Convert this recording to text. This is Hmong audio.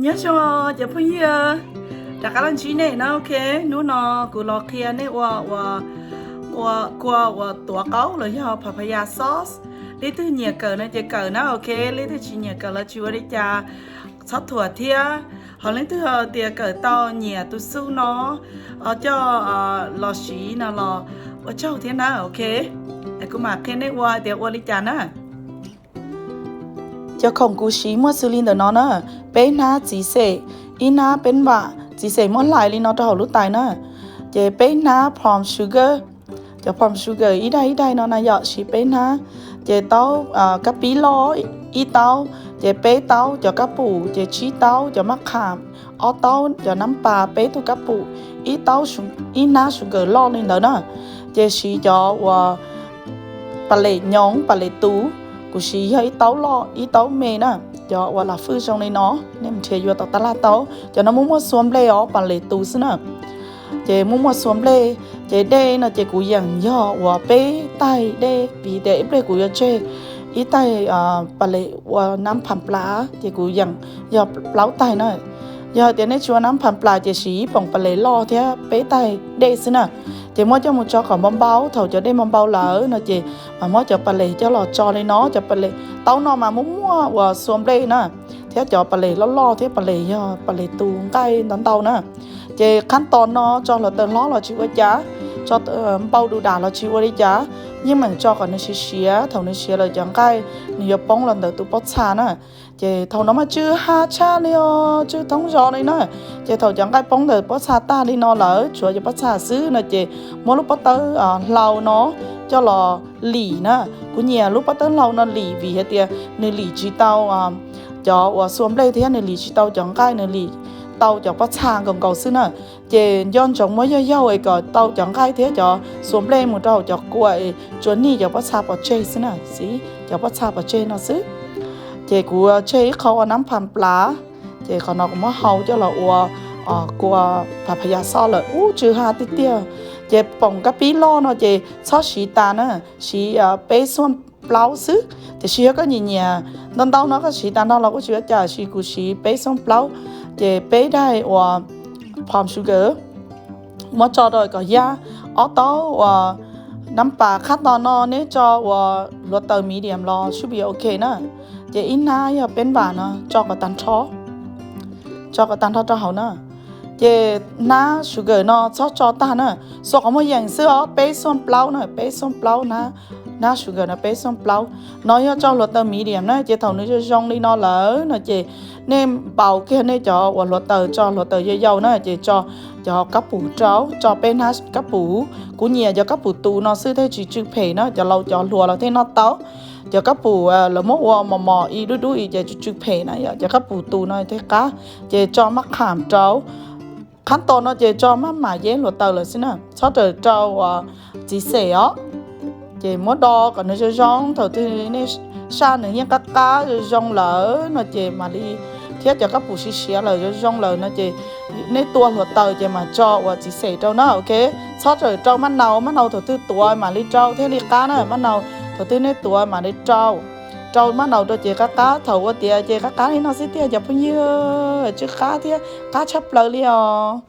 Nyob zoo cov phooj ywg, rov qab los ntsib nej na. Ok, hnub no kuv los qhia nej ua, ua, ua kua uas tuav qaub los yog papaya sauce. Leej twg nyiam kawm no ces kawm na. Ok, leej twg tsis nyiam kawm los tsis ua li cas, txhob thuam thiab. Ho leej twg tias kawm tau nyiam tus xub no coj los siv no los ua tsaug thiab na. Ok, kuv mam qhia nej ua tias ua li cas na. Cov khoom kuv siv muaj xws li ntawm no na: peb hnab txiv xes, ib hnab peb npam, txiv xes muab hlais li no rau hauv lub tais na. Ces peb hnab palm sugar, cov palm sugar ib daim ib daim no na yom, siv peb hnab. Ces taub kab pib loj ib taub, ces peb taub cov kab pum, ces tsib taub cov maj qham, ob taub cov nab pas, peb tug kab pum, ib taub, ib hnab sugar loj li ntawd na. Ces siv cov uas pam lem nyoov, pam lem tus, kuv siv yog ib taub loj ib taub me na. Cov uas lam fwj zoo li no, nej mus nrhiav yuav tom tab laj tau. Cov no muaj muaj xua nplej os, pam lem tus xwb na. Ces muaj muaj xua nplej. Ces dej no ces kuv yeem yog uas peb taig dej, vim tias ib pliag kuv yuav tseg ib taig pam lem ua nab pham plas, ces kuv yeem yog plaub taig na. Yog hais tias nej tsis ua nab pham plas ces siv ib poom pam lem loj thiab peb taig dej xwb na. Ces muab coj mus tso kom npau npau, thaum cov dej npau npau lawm no ces mas muab cov pam lem coj los tso li no. Cov pam lem, taub no mas muaj muaj uas xua nplej na, thiab cov pam lem loj loj thiab pam lem yog pam lem tus nqaij ntau ntau na. Ces qhab tos no tso hluav taws hlob los tsis ua cas, tso npau du dam los tsis ua li cas, yeej meem tso kom nws siav siav. Thaum nws siav lawm cov nqaij nws yuav poob los ntawm tus pob txha na. Ces thaum no mas tsw ha tshaj li os, tsw thoob zos li na. Ces thaum cov nqaij poob ntawm pob txha tag li no lawm, tshuav cov pob txha xwb no ces muab lub pob tawb hlau no coj los lim na. Kuv nyiam lub pob tawb hlau no lim vim hais tias nws lim tsis tau cov uas xua nplej thiab nws lim tsis tau cov nqaij, nws lim tau cov pob txha nkaus nkaus xwb na. Ces nco ntsoov muab yaug yaug es kom tau cov nqaij thiab cov xua nplej mus rau hauv cov kua es tsuas nij cov pob txha pov tseg xwb na. Xib cov pob txha pov tseg no xwb. Ces kuv tseg ib qho ua nab pham plas, ces qhov no kuv muab hau coj los ua kua papaya sauce lawm. Ub, tsw ha tiag tiag. Ces poom kab pib loj no ces txhob siv tas na, siv peb xuaj plaub xwb. Tiam sis yog koj nyiam nyiam ntau ntau no koj siv tas no los kuj tsis ua cas, sis kuv siv peb xuaj plaub. Ces peb daim uas palm sugar muab tso rau kom yaj, ob taub uas nab pas. Qhab tos no neb tso uas hluav taws medium los should be ok na. Ces ib hnab yog peb npam no tso kom tag nrho, tso kom tag nrho rau hauv na. Ces hnab sugar no txhob tso tag na, xuas qhov muag yeem xwb os, peb xuaj plaub na, peb xuaj plaub na. Hnab sugar no peb xuaj plaub. No yog tso hluav taws medium na, ces thaum nws zoo zoo li no lawm no ces nej npau kiag nej cov uas hluav taws, tso hluav taws yau yau na, ces tso cov kab pum rau, tso peb hnab kab pum. Kuv nyiam cov kab pum tus no xwb thiaj tsis tsw phem na, cov laus cov hluas los thiaj noj tau. Cov kab pum lawv muab ua mos mos ib dub dub ib ces tsw tsw phem na yom, cov kab pum tus no thiaj qab. Ces tso maj qham rau. Qhab tos no ces tso maj mam yeb hluav taws lawm xwb na, txhob raws rau uas txiv xes os. Ces muab do kom nws zoo zoo, thaum twg nej saj nws yeej qab qab zoo zoo lawm no ces mam li, thiab cov kab pum siav siav lawm zoo zoo lawm no ces nej tua hluav taws ces mam tso uas txiv xes rau na. Ok, txhob raws rau maj nau, maj nau thaum twg tuav mam li rau thiaj li qab na, maj nau thaum twg nej tuav mam li rau. Rau maj nau rau ces qab qab, thaum ua tiav ces qab qab li no xwb tiag cov phooj ywg, tsw qab thiab qab tshaj plaws li os.